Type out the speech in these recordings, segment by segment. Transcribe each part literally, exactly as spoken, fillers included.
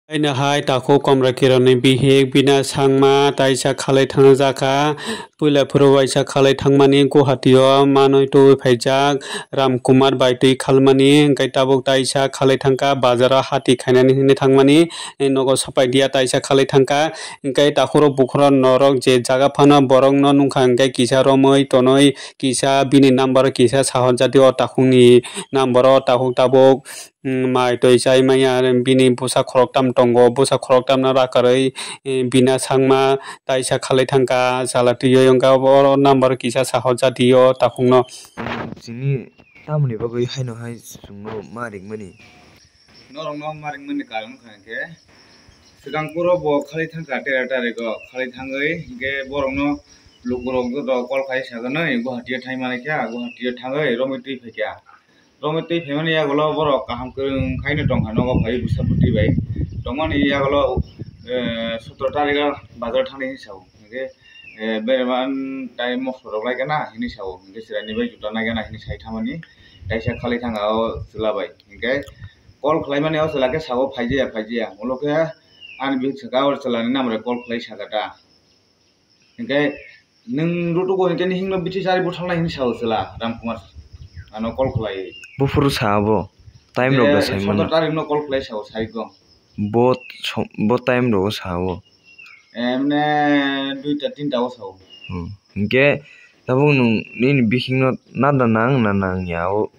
Haino hai takhuk Komra Kironni bihik Bina Sangma taisa khalai thangjakha. Puila phuru waisa khalai thangmani Guwahati o manwi tubui phaijak Ram Kumar bai twi khalmani, hwnkhe tabuk taisa khalai thangkha, bazaro hati khainani hinwi thangmani, nogo sapai dia taisa khalai thangkha. Hwnkhe takhuro bukhuro norok je jaga phano borokno nukha, hwnkhe kisa romwi tonwi kisa bini number kisa sahorjadi o takhukni number o takhuk tabuk. Mai twi chai manya, bini bwsa khoroktham tongo, bwsa khoroktham no rakarwi, eh, Bina Sangma taisa khalai thangkha, chala twiwi wngkha, oro number kisa sahorjadi o takhukno. Chini tamoni bagwi haino hai chwngno ma ringmani? Norokno ma ringmani karon wngkha hwnkhe, swkang phuru bo khalai thangkha tera tarigo, khalai thangwi hwnkhe borokno lukurok joto call khai sajaknai, Guwahati o thangwi manai kha, Guwahati o thangwi romwi twi phaikha. Romwi twi phaimani yagulo borok kaham kwrwng khaino tongkha, nogo phaiwi bwsa bwtwi bai tongmani yagulo, eh, sotro tarikgo bazar thangni hinwi sao, hwnkhe, eh, berema tai mosok rok laikha na hinwi sao, hwnkhe chwraini bai juta naikha na hinwi sai thamani taisa khalai thangkha o chwla bai, hwnkhe call khlaimani o chwla khe sao phaijaya phaijaya, ulo khe ani bihik sakha o chwlani number call khlai sakha ta. Hwnkhe nwng rutugo hwnkhe nini himno bithi chari bwtharnai hinwi sao chwla Ram Kumar ano call khlaiwi. Buphuru sa abo, time rok da sai mano. Sotoro tarikno call khlai sao, saigo. Bo som-, bo time rogo sa abo. Emne duita tinta o sao. Hmm. Hwnkhe tabuk nwng nini bihikno nada nang na nang ya o?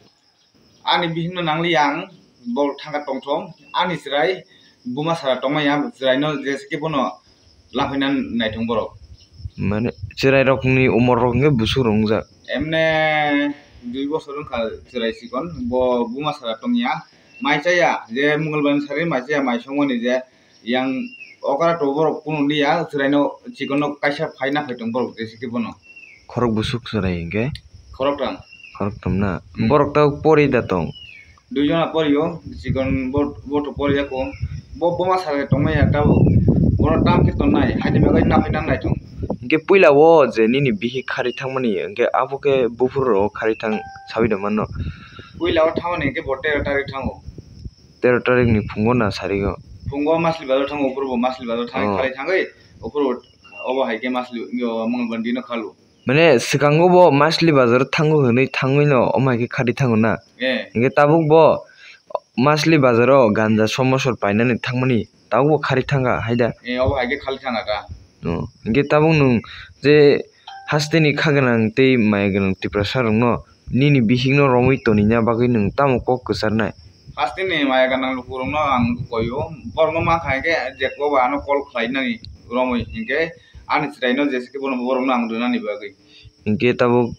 Ani bihikno nangliya ang, bo thangkha tongthong. Ani chwrai buma sara tongmaya, chwraino jesa khe bono laphaina naithong borok. Mane chwrairokni umorrok hwnkhe busuk rok wngjak. Emne dui bosor wngkha chwrai chikon, bo buma sara tongya. Mai chaya, je Mongolbarni sari mai chaya, mai songmani je yang okra to borok kunu liya, chwraino chikonno kaisa phai naphai tong borok jesa khe bono. Khorok busuk chwrai hinkhe? Khoroktham. Khoroktham na? Hmm. Borok ta pori da tong? Dui jona porio, chikon bo, bo to pori jako. Bo boma sara tongmaya tabuk. Bono tam khe tongnai, haini bagwi naphai nang naithong. Hinkhe puila o je nini bihik khari thangmani, hinkhe abo khe buphuru rok khari thang sawi da mano? Puila o thangmani hinkhe bo tero tarik thango. Tero tarikni phungo na sarigo? Phungo Masli bazar thango, uphuru bo Masli bazar thangwi, oh, khalai thangwi, uphuru obo hai khe Masli, yo, Mongolbarni dino khalu. Mane swkango bo Masli bazar thango hwnwi thangwino omo hai khe khari thango na? Eh. Hinkhe tabuk bo Masli bazaro ganja somosor painani thangmani tabuk bo khari thangkha hai da? Eh, obo hai khe khali thangkha da. Oh, hinkhe tabuk nwng je hasteni kha gwnang tei maya gwnang Tiprasa rokno nini bihikno romwi tonina bagwi nwng tamo kok kwcharnai? Hasteni maya gwnang lukurokno ang koio, borokno mankha hinkhe jekbo ba ano call khlainani romwi hinkhe ani chwraino jesa khe bono borokno ang rwnani bagwi. Hinkhe tabuk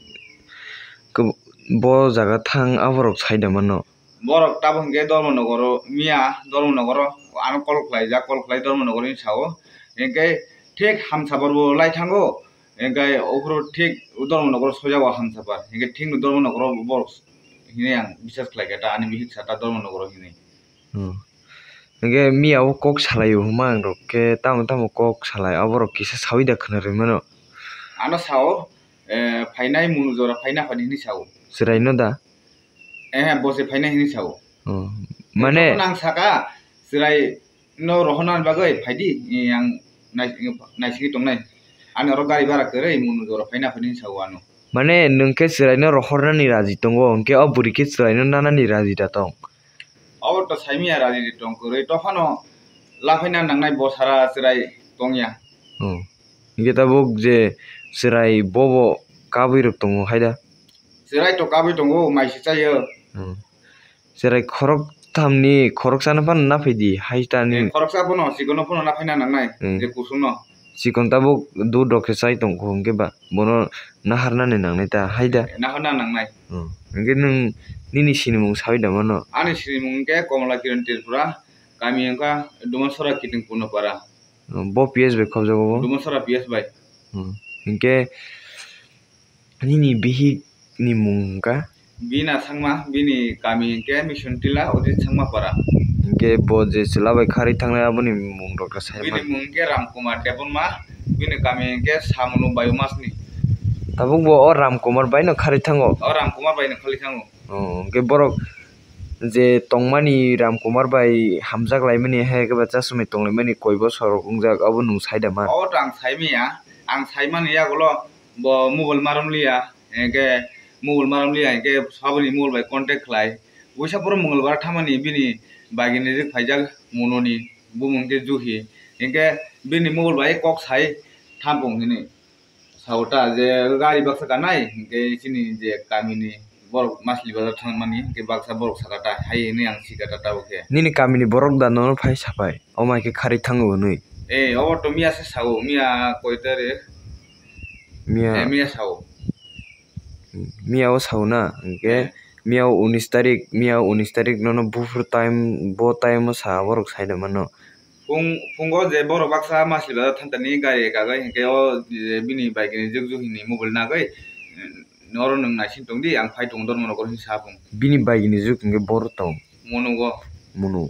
kw-, bo jaga thang aborok sai da mano? Borok tabuk hinkhe Dharmanagaro, miya Dharmanagaro ano call khlaijak, call khlai Dharmanagaro hinwi sao. Hinkhe thik Hamsapar bo lai thango, hinkhe uphuru thik Dharmanagaro sojago Hamsapar. Hinkhe thikno Dharmanagaro borok hinwi ang biswas khlaikha ta, ani bihik sa ta Dharmanagaro hinwi. Hmm. Hinkhe miya o kok salaio hwnma ang rok khe tamo tamo kok salai, aborok kisa sawi da khna rwmano? Ano sao, eh, phainai munu jora phaina phadi hinwi sao. Chwraino da? Eh, bo se phainai hinwi sao. Oh, mane jotono ang saka, chwraino rohorna bagwi phaidi, eh, ang nai-, naisingwi tongnai. Ani oro gari bhara kwrwi munu jora phaina phadi hinwi sao ano. Mane nwng khe chwraino rohornani raji tongo, hinkhe o bwrwi khe chwraino nanani raji da tong? Obo to saimanya raji tong kwrwi, to phano laphaina nangnai bo sara chwrai tongya. Oh. Hinkhe tabuk je chwrai bobo kabwi rok tongo hai da? Chwrai to kabwi tongo, mai se chayo. Hmm. Chwrai khoroktham ni khoroksa no phano naphai di, hai ta ni. Eh, khoroksa phano, chikon no phano naphaina nangnai, hmm, je kusung no. Chikon tabuk dud rok khe chai tong kho, hinkhe ba bono naharnani nangnai ta, hai da? Eh, naharna nangnai. Hmm. Hinkhe nwng nini sinimung sawi da mano? Ani sinimung hinkhe Komla Kiran Tripura, kami wngkha Dumasora Kiting Punapara. Bo P S bai khobjago bo? Dumasora P S bai. Hmm. Hinkhe nini bihik ni mung wngkha? Bina Sangma, bini kami hinkhe Mission Tila, Ojit Sangma para. Hinkhe bo je chwla bai kharwi thangnai aboni mung rok ta sai man. Bini mung hinkhe Ram Kumar Debbarma, bini kami hinkhe Samunu Bayumasni. Tabuk bo o Ram Kumar bai no kharwi thango? O Ram Kumar bai no kharwi thango. Oh, hinkhe borok je tongmani Ramkumar bai hamjak laimani, hai khe ba chasumai tong laimani koi bosor rok wngjak, abo nwng sai da man? O to ang sai manya, ang sai mani yagulo bo mobile marom liya, hinkhe mobile marom liya hinkhe saboni mobile bai contact khlai. Buisa borok Mongolbar thamani bini bagini rik phaijak Mononi, bumung khe Juhi. Hinkhe bini mobile bai kok sai thampung hini. Sao ta je gari baksa kanai, hinkhe chini je kamini borok Masli Bazar thangmani, hinkhe baksa borok saka ta, hai hwnwi ang sikha ta tabuk khe. Nini kamini borok da nono phai saphai, omo hai khe kharwi thango hwnwi? Eh, obo to miya se sao, miya koi tarik? Miya. Eh, miya sao. Miya o sao na, hinkhe eh, miya o unis tarik, miya o unis tarik nono buphuru time, bo time o sa borok sai da mano. Phung, phungo je borok baksa Masli Bazar thantani gari kagwi hinkhe o je bini bike ni jukjuk hini mobile nagwi, oro nwng naising tongdi, ang phai tongo Dharmanagar hinwi sa phung. Bini bike ni juk hinkhe boro tong? Monugo. Munu.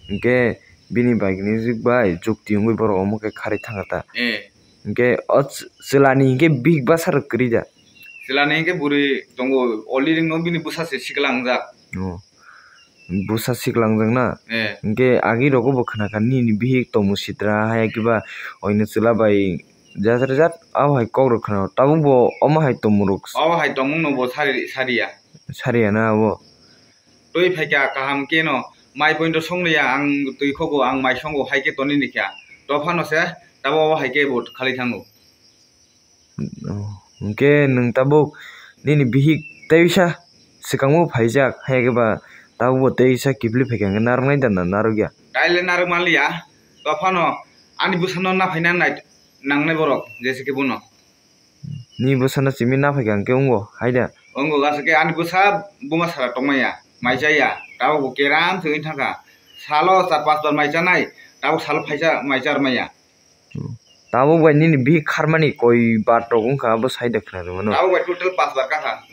Hinkhe bini bike ni juk bai jukti wngwi borok omo khe kharwi thangkha ta. Eh. Hinkhe o ch-, chwla ni hinkhe bihik bwsa rok kwrwi da? Chwla ni hinkhe bwrwi tongo, already no bini bwsa se sikla wngjak. Oh. Bwsa sikla wngjak na? Eh. Hinkhe agi rogo bo khna kha nini bihik tongmung sitra, haya kiba oino chwla bai jat rwjak, abo hai kok rok khna. Tabuk bo omo hai tongmung rok. Obo hai tongmung no bo sari, sariya. Sariya na abo? Twi phaikha kaham khe no, mai point song liya, ang twi khogo, ang mai songo, hai khe tonwi ni kha. To phano se, tabuk obo hai khe bo khalwi thango. Oh, hinkhe nwng tabuk nini bihik teisa swkangbo phaijak, hai khe ba tabukbo teisa kiphilwi phaikha, hinkhe narwknai da na narwkya? Taile narwk manliya, to phano ani bwsano naphai nang nai, nangnai borok, jese khe bono. Ni bwsano simi naphaikha hinkhe wngo, hai da? Wngo, aswk khe ani bwsa buma sara tongmaya, mai chaya, tabukbo keram se wngwi thangkha. Salo char pas bar mai chanai, tabuk salo phaisa mai char maya. Hmm. Tabuk bai nini bihik kharmani koi bar tok wngkha, abo sai da khna rwmano. Tabuk bai total pas bar kakha.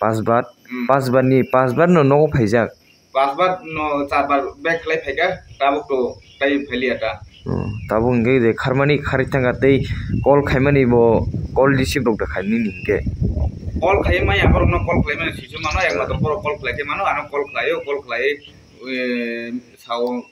Pas bar? Hmm. Pas bar ni, pas bar no nogo phaijak? Pas bar no char bar back khlai phaikha, tabuk to tai phailiya ta. Hmm. Tabuk hinkhe je kharmani kharwi thangkha tei call khaimani bo call receive rok da khai nini hinkhe. Call khai maya borok no call khlai mani swichung mano, ekmatro borok call khlai khe mano, ano call khlaio, call khlai, eh, sao.